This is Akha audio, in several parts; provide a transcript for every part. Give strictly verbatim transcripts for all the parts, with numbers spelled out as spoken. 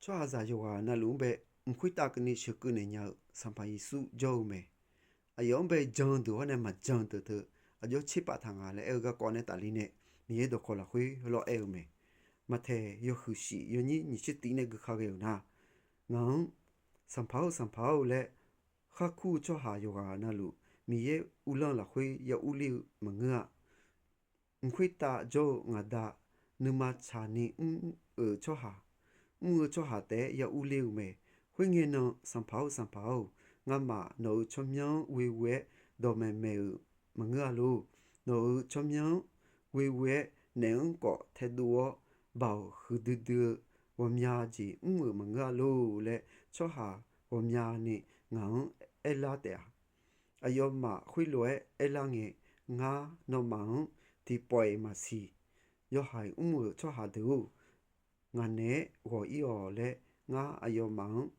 tsawrhaqzaq yawqghaq navluf-anr bae mq khoertav keuvni sheuqkeuv naeq nya-eu Sanqpaq Yeqsur jawr-eu mae. Aqyawf-anr bae jan deuq hawr nae maqjan deuq teu aqjox tserpav taq nga laer aer-eu garkawv nae tafler nae Miqyaer dawqkawq lafkhoer heulof-aer aer-eu mae. Maqtaeq yawhuiq shif yawnyir nyiq tser tiv nae gui ka ghae-euq nar, ngaq-anr Sanqpaq-or, Sanqpaq-or laer khar kur-eu tsawrhaq yawqghaq navluf Miqyaer uvlanr lafkhoer ya urler-eu maqngeur-a. Mq khoertav jawr-eu ngaq Da, nuima tsaqni mr-euq tsawrhaq, mr-eu tsawrhaq taef-aer ya urler-eu mae. Khoerngae nan, Sanqpaq-or, Sanqpaq-or, ngamaf nawq-euq tsawrmyanr-anr ghoe ghoe-aer dawqmaeq maeq-euq maqngeur-a lor. Nawq-euq tsawrmyanr-anr ghoe ghoe-aer naef-anr khawf taedov-awr, baoq huiqdui dui-eu ghawqmya jeq mr-euq maqngeur-a lor laer, tsawrhaq ghawqmyani ngaq-anr aerlar taef-a. Aqyawfmaf khoerlof-aer aerlar ngae, ngar nawmaf-anr tiqpawf-iq maqsiq. Yawhaiq mr-euq tsawrhaq deuq-or, ngaq naeq-aer ghawq-ir-awq laer ngar aqyawfmaf-anr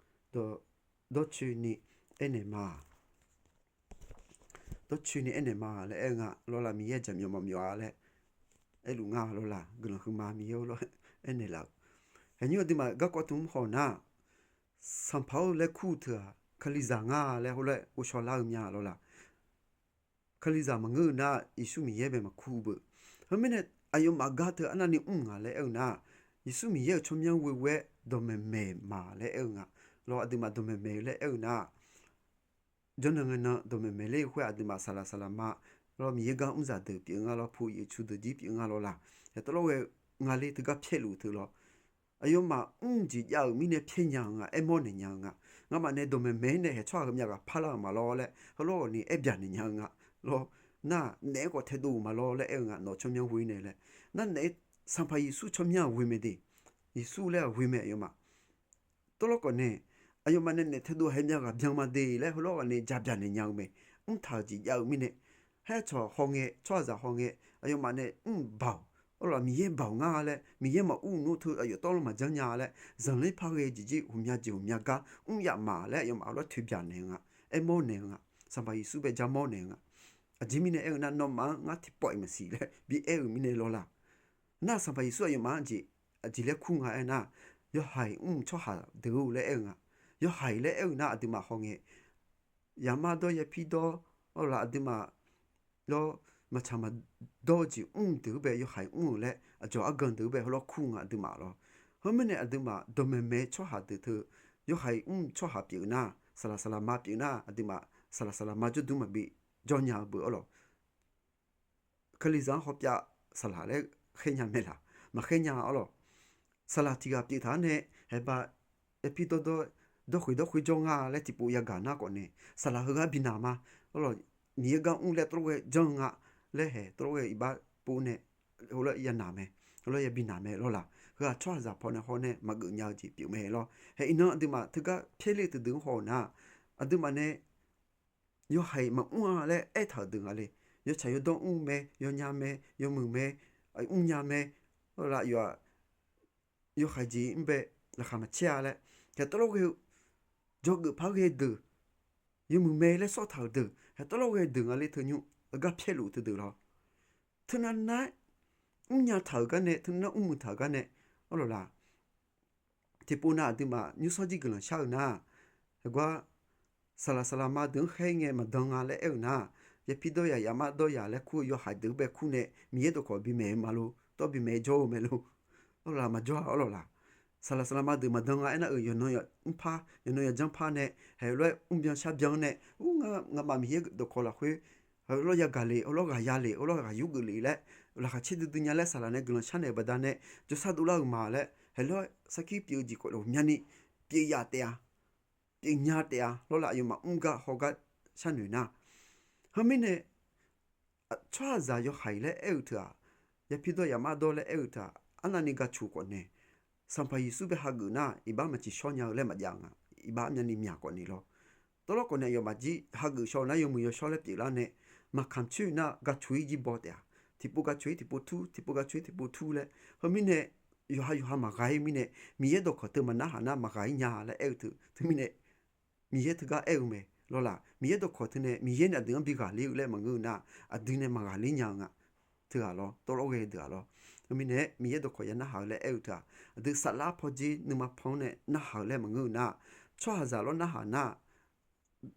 dawrcoeni aernaeq ma. Dawrcoeni aernaeq ma laer aer-eu nga lawr laq, Miqyaer jaqmyawf maqmyawf-a laer aerluf nga lawr laq, guiqlanq huiqma Miqyaer-or lawr aernaeq laf-euq. Haeqnymr aqduimaf garkawv tmr haw nar, Sanqpaq-or laer kur-eu teu-aq, Kalizaq nga laer heulof-aer ghovshaw lar-eu mya lawr laq. Kalizaq maqngeur-eu nar, Yeqsur Miqyaer bae maqkur-eu beu. Heumirnae aqyawfmaf gar teu arnavni mr nga laer aer-eu nar, Yeqsur Miqyaer-euq tsawrmyanr ghoe ghoe-aer dawqmaeq maeq ma laer aer-eu nga. Lawr aqduimaf dawqmaeq maeq laer aer-eu nar, jawrnan ngae nan dawqmaeq maeq ler-eu khoer aqduimaf saqlaq saqlaq ma lawr, Miqyaer gar mrzaq deuq pyeuf nga lawr, pu yif cu deuq jir pyeuf nga lawr laq. Haeq tawvlawr ghae nga le teugar pyaerluf teu lawr. Aqyawfmaf mr jeq jav-euq mirnae pyaer nya-eu nga, aermawr naeq nya-eu nga. Ngamaf nae dawqmaeq maeq-aer nae haeq tsawrhaq heumyav ghaq parlar-euq ma lawr laer heulof-awq ni aer byaq naeq nya-eu nga. Lawr, nar naef-aer khawf taedov-euq ma lawr laer aer-eu nga, nawq tsawrmyanr ghoe nae laer. Nar naef-aer Sanqpaq Yeqsur tsawrmyanr-aq ghoe mae de. Yeqsur laer-aq ghoe mae aqyawfmaf. Tawvlawr khawf nae, aqyawfmaf nae naef taedov haeq myav ghaq byan ma de laer heulof-awq ni ja byaq naeq nya-eu mae. Mrtaq-euq jeq jav-eu mirnae, haer cawq hawngae, tsawrhaqzaq hawngae, aqyawfmaf nae mr baoq, arlawq Miqyaer baoq ngar laer, Miqyaer maqur nmr teu aqyawf tawvlawr maqjanr nya laer, zanqler par ghae jeq jir ghawqmya jeq ghawqmya gar mr yaf ma laer aqyawfmaf lawr toeqbyaq naeq-eu nga, aermawr naeq-eu nga, Sanqpaq Yeqsur bae ja mawr naeq-eu nga. Aqjeq mirnae aer-eu nar, nawmaf-anr ngar tiqpawf-iq maqsiq laer bi aer-euq mirnae lawr laq. Nar Sanqpaq Yeqsur aqyawfmaf-anr jeq aqjeq laer kur nga aer nar, yawhaiq mr-eu tsawrhaq deuq-or laer aer-eu nga. Yawhaiq laer aer-eu nar aqduimaf hawngae, yaqmar dawr yapir dawr, arlawq aqduimaf lawr maqtsaq maqdawr-eu jeq mr deuq-eu bae yawhaiq mr-eu laer aqdzawq argan deuq-eu bae heulof kur nga aqduimaf lawr. Heumirnae aqduimaf dawqmaeq maeq tsawrhaq deuq teu yawhaiq mr tsawrhaq pyeuf nar, saqlaq saqlaq ma pyeuf nar aqduimaf saqlaq saqlaq ma jawrduq maqbi jawr nya-eu beu arlawq. Kalizaq-anr hawpyav saqlaq laer khaer nya mae laq? Maqkhaer nya arlawq. Saqlaq tiq ghaq pyeuf taq-anr nae haeq ba yapir dawrdawr, dawrkhoeq dawrkhoeq jawr nga laer tiqpov yagaq nar khawf nae, saqlaq heugar bi naq ma. Arlawq, Miqyaer gar mr laer tawvlawr ghae janr-eu nga laer haeq tawvlawr ghae iqbax pov nae heulof-aer ya naq mae, heulof-aer ya bi naq mae lawr laq. Heu-aq tsawrhaqzaq pawnae hawr nae maqgeuf nya-eu jeq pyeuf mae lawr. Haeq iqnan aqduimaf teugar pyaerle-eu teudeuq-anr haw-eu nar, aqduimaf nae yawhaiq maqmr-a laer aertaq-euq deuq nga le. Yawtsaq yawdawr mr mae, yawnya mae, yawmuiq mae, mrnya mae, arlawq yawhaiq jeq mr bae laqkhaq maqcaer-a laer haeq tawvlawr ghae-eu, jawrgeuf par ghae deuq, yawmuiq mae laer sawr taq-euq deuq, haeq tawvlawr ghae deuq nga le teunymr heugar pyaerluf teudeuq lawr. Teunav nar-aer mrnya taq-euq gar nae, teunav nar mrmuiq taq-euq gar nae, arlawq laq. Tiqpov nav aqduimaf nymrsanr jir guiqlanq shar-eu nar, heugar saqlaq saqlaq ma deuq-anr khaer ngae maqdan nga laer aer-eu nar, yapir dawryaq yaqmar dawryaq laer kur-eu yawhaiq deuq-anr bae kur nae Miqyaer dawqkawq bimaeq-eu ma lor, tawv bimaeq jawr-eu mae lor. Arlawq laq, maqjawr-a arlawq laq. Saqlaq saqlaq ma deuq maqdan nga aernar-euq yawqnan yawmr par, yawqnan yawjanr par nae, haeq lof-aer mrbyan sharbyan nae, ur, ngamaf Miqyaer dawqkawq lafkhoer heulof-aer yagaq le, heulof-aer ghaq ya le, heulof-aer ghaq yurgeuf le laer laqkhaq caer duidui nya laer saqlaq nae guiqlanq sharnaeq-euq baqdanae jawrshar dovlar-euq ma laer, haeq lof-aer sarkir pyeuf-eu jeq khawf ghawqmyani pyeuf yaf taef-a, pyeuf nya taef-a lawr laf. Aqyawfmaf mr gar haw gar sharnoeq nar, heumirnae tsawrhaqzaq yawhaiq laer aer-eu teu-aq, yapir dawr yaqmar dawr laer aer-eu teu-aq, arnavni gaq coq khawf nae, Sanqpaq Yeqsur bae hageuf nar iqbax maqtiq shawr nya-eu laer maqjav nga. Iqbax armyavni myaq khawf nae lawr. Tawvlawr khawf nae aqyawfmaf jir hageuf shaw nar yawmuiq yawshawr laer pyeuflar nae, maqkamq coer nar gaq coq-ir jir baw taef-a. Tiqpov gaq coq-ir tiqpov tur, tiqpov gaq coq-ir tiqpov tur laer. Heumirnae yawqha yawqha maqghaq-ir mirnae, Miqyaer dawqkawq teu maqnarhaq nar maqghaq-ir nya laer aer-eu teu, teumirnae Miqyaer teugar aer-eu mae lawr laq. Miqyaer dawqkawq teu nae Miqyaer nae aqdui-anr bi ghaqler-eu laer maqngeur-eu nar, aqdui nae maqghaqler nya-eu nga. Teughaq lawr, tawvlawr ghae deuq-aq lawr. Heumirnae-aer Miqyaer dawqkawq ya narhaq-eu laer aer-eu teu-aq, aqdui saflar pawjir nuima pan-anr nae narhaq-eu laer maqngeur-eu nar, tsawrhaqzaq lawr narhaq nar,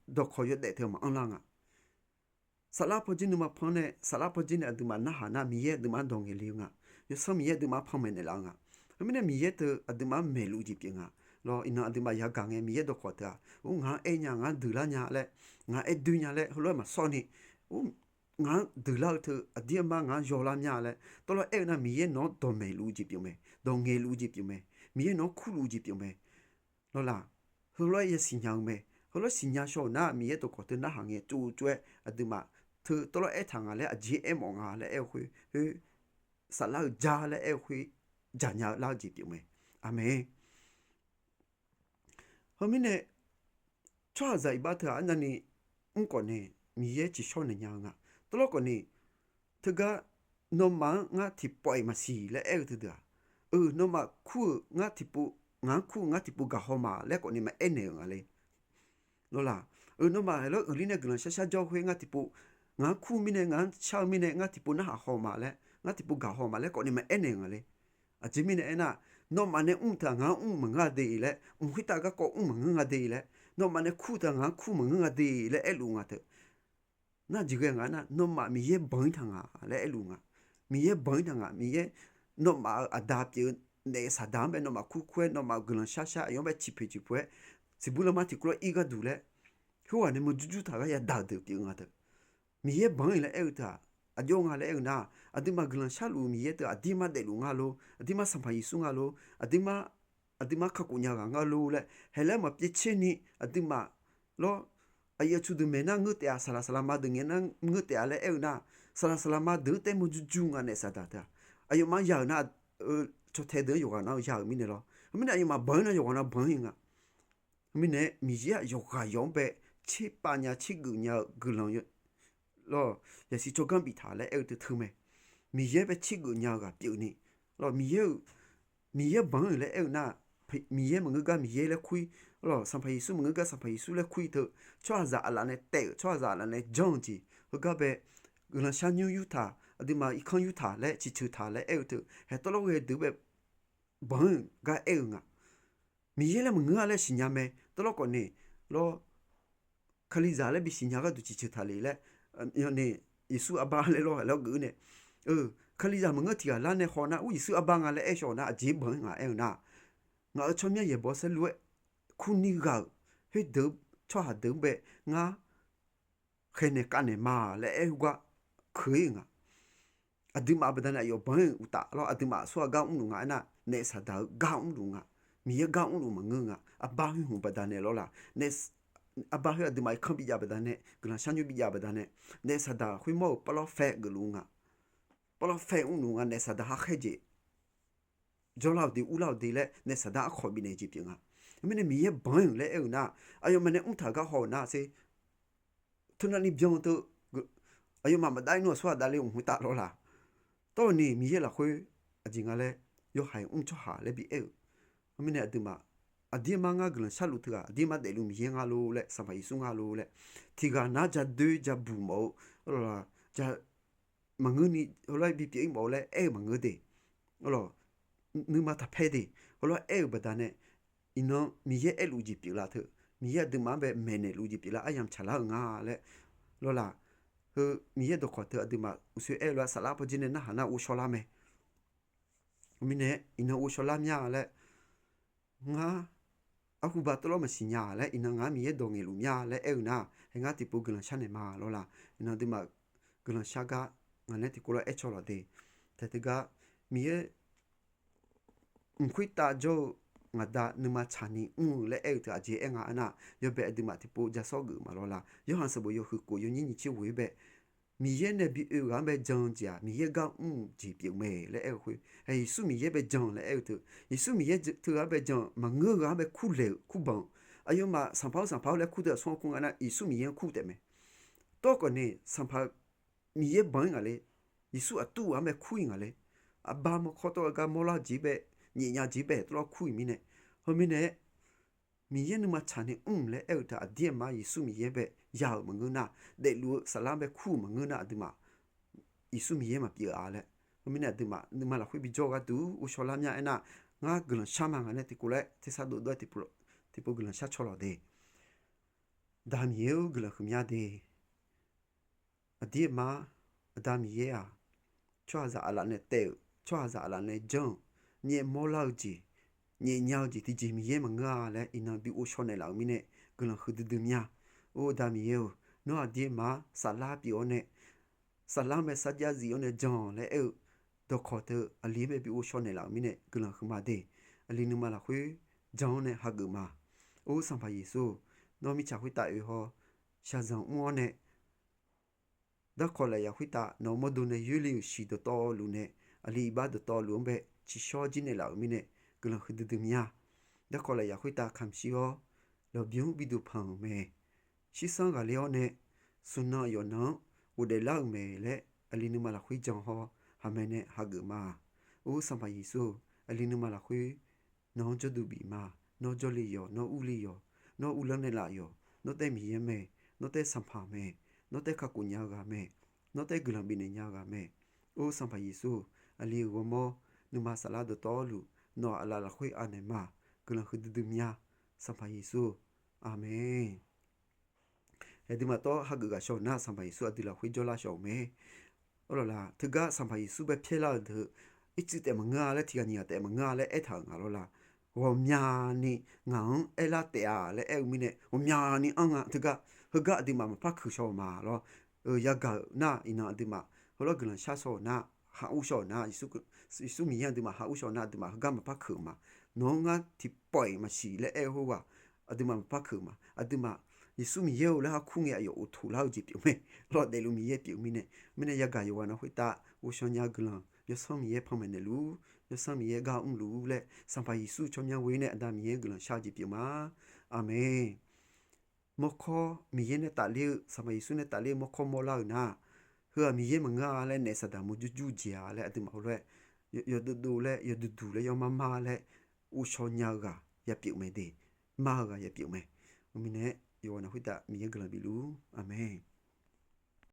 dawqkawq yawdaef teu maqanr lar nga. Saflar pawjir nuima pan-anr nae, saflar pawjir nae aqduimaf narhaq nar, Miqyaer aqduimaf-anr dawq ngaeqle-eu nga. Yawsanr Miqyaer aqduimaf-anr panmaeq naeqlaf-eu nga. Heumirnae Miqyaer teu aqduimaf-anr maeqluf jeq pyeuf nga. Lawr, iqnan aqduimaf yagaq ngae Miqyaer dawqkawq teu-aq, ur, ngaq-anr aer nya, ngaq-anr deuq lar nya laer, ngaq-anr aer doer nya laer heulof-aer maqsawr ni, ur, ngaq-anr deuq lar-eu teu aqdir aqmar ngaq-anr yaw lar nya laer tawrlawr aer-eu nar, Miqyaer nawq-anr dawqmaeqluf-eu jeq pyeuf mae, dawq ngaeqluf-eu jeq pyeuf mae, Miqyaer nawq-anr kurluf-eu jeq pyeuf mae. Lawrlaq, heulof-aer ya siqnya-eu mae. Heulof-aer siqnya shaw-euq nar, Miqyaer dawqkawq teu narhaq ngae tsovtsov-aer aqduimaf teu tawrlawr aertaq nga laer aqjeq aermawf nga laer aer-eu khoer, khoer saflar-eu jar laer aer-eu khoer, jaqnya-eu lar-eu jeq pyeuf mae. Aqmeq. Heumirnae tsawrhaqzaq iqbax teu-aq arnavni mr khawf nae Miqyaer ciqshawr naeq nya-eu nga. Tawrlawr khawf ni, teugar nawmaf-anr ngar tiqpawf-iq maqsiq laer aer-eu teudeuq-aq, eu, nawmaf kur-euq ngar tiqpov, ngaq-anr kur-eu ngar tiqpov gaqhaw ma laer khawf ni maqaer naeq-euq nga le. Lawrlaq, eu, nawmaf haeqlawr uiqlir nae guiqlanq sharshar jawr khoer ngar tiqpov, ngaq-anr kur mirnae, ngaq-anr shar-eu mirnae ngar tiqpov narhaq haw ma laer, ngar tiqpov gaq haw ma laer khawf ni maqaer naeq-euq nga le. Aqjeq mirnae aernar, nawmaf nae mr teu-aq ngaq-anr mr maqngeur-a de laer, mq khoertav garkawv mr maqngeur nga de laer, nawmaf nae kur teu-aq ngaq-anr kur maqngeur nga de laer aerluf nga teu. Nar jeq ghae nga nar, nawmaf Miqyaer banq-ir taq nga laer aerluf nga. Miqyaer banq-ir taq nga, Miqyaer nawmaf-euq aqda pyeuf-eu naef saqdaq-anr bae nawmaf kur kur-aer, nawmaf-euq guiqlanq shar shar aqyawf-anr bae ciqpoeq ciqpoeq-aer, siqbur lanma tiqkawv lawr ir gharduq laer, khoerghaq nae mawrjur jur taq gar yadaq-eu deuq pyeuf-eu nga teu. Miqyaer banq-ir laer aer-eu teu-aq, aqjox nga laer aer-eu nar, aqduimaf guiqlanq sharluf-eu Miqyaer teu aqdirmar daefluf nga lor, aqdirmar Sanqpaq Yeqsur nga lor, aqdirmar, aqdirmar kakhof nya ghaq nga lor laer haeqlaer maqpyaev tser ni, aqduimaf lawr, aqyuif aqtsu deuq maeq nar ngeur taef-a, saqlaq saqlaqma deuq ngaeq nar ngeur taef-a laer aer-eu nar, saqlaq saqlaqma deuq-anr tae mawrjur jur nga naef saqdaq teu-aq, aqyawfmaf ya-euq nar, caw tae deuq-anr yawqghaq nar ya-euq mirnae lawr. Heumirnae aqyawfmaf banq-ir nar yawqghaq nar banq-ir nga. Heumirnae Miqyaer-aq yawqghaq yawq-anr bae tserpav nya tsergeuf nya-eu guiqlanq lawr, yasiq tsawrganr biftaq laer aer-eu teu teu mae. Miqyaer bae tsergeuf nya-eu ghaq pyeufni, lawr, Miqyaer-euq, Miqyaer banq-ir laer aer-eu nar, Miqyaer maqngeur gar Miqyaer laer kur-ir, lawr, Sanqpaq Yeqsur maqngeur gar Sanqpaq Yeqsur laer kur-ir teu, tsawrhaqzaq aqlaf nae taef-euq, tsawrhaqzaq aqlaf nae janr-eu jeq heugar bae, guiqlanq sharnymr yurtaq, aqduimaf irkanr yurtaq laer ciqceuq taq laer aer-eu teu, haeq tawrlawr ghae deuq bae banq-ir gar aer-eu nga. Miqyaer laer maqngeur-a laer siqnya mae. Tawrlawr khawf ni, lawr, Kalizaq laer bisiqnya gharduq ciqceuq taq le laer, ni, Yeqsur arbar laer lawr, lawr geuf nae, eu, Kalizaq maqngeur tiq ghaq lar nae haw nar, ur, Yeqsur arbar nga laer aer shaw nar, aqjeq banq-ir nga aer-eu nar, ngaq-euq tsawrmyanr yaeqbawq saerlu-aer kur ni ghaq-euq khoerdeuq, tsawrhaq deuq-anr bae ngar khaeqnaeq kavnaeq ma laer aer-eu gar keuq-ir nga. Aqduimaf baqdanae aqyawf banq-ir uqtaf lawr, aqduimaf aqsurghaq gar mrluf nga aernar, naef saqdaq-eu gar mrluf nga. Miqyaer gar mrluf maqngeur nga. Arbar khoer hmq baqdanae lawr laq, arbar khoer aqduimaf irkanr bijav baqdanae, guiqlanq sharnymr bijav baqdanae, naef saqdaq khoermawr-euq pavlawr fae geufluf nga. Pavlawr fae mrluf nga, naef saqdaq har khaer jeq jawrlar-awq de, urlar-awq de laer naef saqdaq arkawq bifnaeq jeq pyeuf nga. Mirnae Miqyaer banq-ir-euq laer aer-eu nar, aqyawfmaf nae mrtaq gar haw-euq nar ser, teunavni byan teu, aqyawfmaf maqdav-ir nmr aqsurghaq davle mq khoertav lawr laq. Tawrni Miqyaer lafkhoer aqjeq nga laer yawhaiq mr tsawrhaq laer bi aer-euq. Mirnae aqduimaf, aqdirmar ngar guiqlanq sharluf teughaq aqdirmar daefluf Miqyaer nga lor laer, Sanqpaq Yeqsur nga lor laer, tiq ghaq nar ja doer ja buq mawf-eu, ja maqngeur ni heulof-aer bipyeuf-ir mawf-eu laer aer-eu maqngeur de. Nuima taqpaer de. Heulof-aer aer-euq baqdanae, iqnan Miqyaer aerluf jeq pyeuflar teu, Miqyaer aqduimaf-anr bae maeqnaeq luf jeq pyeuflar aryamq tsaqlar-euq nga laer lawr laq. Heu Miqyaer dawqkawq teu aqduimaf uqshoe aer-eu lof-aer saflar pawjir nae narhaq nar ghovshaw lar mae. Mirnae iqnan ghovshaw lar mya laer, ngar arhuba tawvlawr maqsiq nya laer, iqnan ngaq-anr Miqyaer dawq ngaeqluf mya laer aer-eu nar, hae ngar tiqpov guiqlanq sharnaeq ma lawr laq. Iqnan aqduimaf guiqlanq shar gar ngaq nae tiqkov lawr aer caw lawq de. Taeq teugar Miqyaer mq khoertav jawr-eu ngaqda nuima tsaqni mr-eu laer aer-eu teu aqjeq aer nga aernar, yawbae aqduimaf tiqpov ja sawr geuf ma lawr laq. Yorhaq sanqbof yawhuiq kof yawnyir nyiq tser ghoe-aer bae, Miqyaer nae bi oe-eu ghaq-anr bae jan-eu jeq-aq, Miqyaer gar mr-eu jeq pyeuf mae laer aer-eu khoer, Yeqsur Miqyaer bae jan laer aer-eu teu, Yeqsur Miqyaer teughaq-anr bae jan-eu maqngeur-eu ghaq-anr bae kurlaeq-eu kurbanq-eu, aqyawfmaf Sanqpaq-or Sanqpaq-or laer kur deuq aqsur-anr kur nga nar, Yeqsur Miqyaer-anr kur taef mae. Tawrkhawf ni Sanqpaq Miqyaer banq-ir ngaq le, Yeqsur aqtur-eu ghaq-anr bae kur-ir ngaq le, aqba mawrkawr tawr-eu gar mawrlar jeq bae, nyiq nya jeq bae tawvlawr kur-iq mirnae, heumirnae-aer Miqyaer nuima tsaqni mr laer aer-eu teu aqdir aqma Yeqsur Miqyaer bae ya-euq maqngeur nar, daefluf-eu saflar-anr bae kur-euq maqngeur nar, aqduimaf Yeqsur Miqyaer maqpyeuf-a laer Mirnae aqduimaf nuima lafkhoer bijawr-eu gharduq ghovshaw lar mya aernar, ngar guiqlanq shar ma ngaq nae tiqkov laer tersar dovdov-aer tiqpov guiqlanq shar caw lawq de. Aqda Miqyaer-or, guiqlanq huiqmya de. Aqdir aqma, Aqda Miqyaer-aq, tsawrhaqzaq aqlaf nae taev-euq, tsawrhaqzaq aqlaf nae janr-euq, nyaef mawrlar-eu jeq, nyaef nya-eu jeq tiqjeq Miqyaer maqngeur-a laer iqnan bi ghovshaw naeqlaf-euq mirnae guiqlanq huiqdui dui mya. Or Aqda Miqyaer-or, nawr aqdir aqma saflar pyeuf-awr nae, saflar mae sarjax zif-awr nae jan laer aer-eu dawqkawq teu aqli-anr bae bi ghovshaw naeqlaf-euq mirnae guiqlanq huiqma de. Aqli nuima lafkhoer jan-awr nae hageuf ma. Or Sanqpaq Yeqsur, nawr mirtsaq khoertav oe haw, shaqzanq mr-awr nae, darkawq lafyaq khoertav nawq-eu mawrdo nae yoerle-euq shiq dawqtawvluf nae, aqli iqbax dawqtawvluf-anr bae tsiqshawr jir naeqlaf-euq mirnae guiqlanq huiqdui dui mya. Darkawq lafyaq khoertav kamq shir-awr, lmqbymr biduq panq-euq mae. Shirsanr ghaqler-awr nae, smq nan yawf nan-anr ghofdaef lar-euq mae laer aqli nuima lafkhoer jan haw, haqmae nae hageuf ma. Or Sanqpaq Yeqsur, aqli nuima lafkhoer nawq-anr jawrduq bif ma. Nawr jawrle yawq, nawr urle yawq, nawr uvlanr naeqlaf yawq, nawr taev Miqyaer mae, nawr taev Sanqpaq mae, nawr taev kakhof nya-eu ghaq mae, nawr taev guiqlanq bifnaeq nya-eu ghaq mae. Or Sanqpaq Yeqsur, aqli-euq ghawrmawr nuima saflar dawqtawvluf nawq-aq aqlaf lafkhoer anaeq ma. Guiqlanq huiqdui dui mya. Sanqpaq Yeqsur, aqmeq. Aqduimaf tawv hageuf ghaq shaw-euq nar, Sanqpaq Yeqsur aqdui lafkhoer jawrlar shawq-euq mae. Arlawq la, teugar Sanqpaq Yeqsur bae pyaerlar-euq deuq, ircuf taef maqngeur-a laer, tiqghaq nyiq ghaq taef maqngeur-a laer aertaq-euq nga lawr la. Ghawqmyani ngaq-anr aerlar taef-a laer aer-eu mirnae, ghawqmyani anr nga teugar. Heugar aqduimaf maqpar keuq shaw-euq ma lawr. Yagaq-euq nar, iqnan aqduimaf heulof-aer guiqlanq shar shaw-euq nar, haq ur shaw-euq nar, Yeqsur Miqyaer aqduimaf haq ur shaw-euq nar, aqduimaf heugar maqpar keuq-euq ma. Nawq-anr ngar tiqpawf-iq maqsiq laer aer-eu khoerghaq, aqduimaf maqpar keuq-euq ma. Aqduimaf Yeqsur Miqyaer-eu laer har kur ngae aqyawf uqtuq lar-eu jeq pyeuf mae. Lawv daefluf Miqyaer pyeuf-eu mirnae, mirnae yagaq yawqghaq na khoertav ghovshaw nya-eu guiqlanq, Yawsanr Miqyaer panmaeq naeqluf-ur, Yawsanr Miqyaer gar mrluf-ur laer, Sanqpaq Yeqsur tsawrmyanr ghoe nae Aqda Miqyaer guiqlanq shar-eu jeq pyeuf ma. Aqmeq. Mawrkawr Miqyaer nae tafler-eu, Sanqpaq Yeqsur nae tafler-eu mawrkawr mawrlar-euq nar, heu-aq Miqyaer maqngeur-a laer naef Saqdaq murjur jur jeq-a laer aqduimaf heulof-aer yawdovdov laer yawduqduq laer yawmarmar laer ghovshaw nya-eu ghaq yapyeuf mae de. Mar-eu ghaq yapyeuf mae. Mirnae yawqghaq na khoertav Miqyaer guiqlanq bifluf-ur. Aqmeq.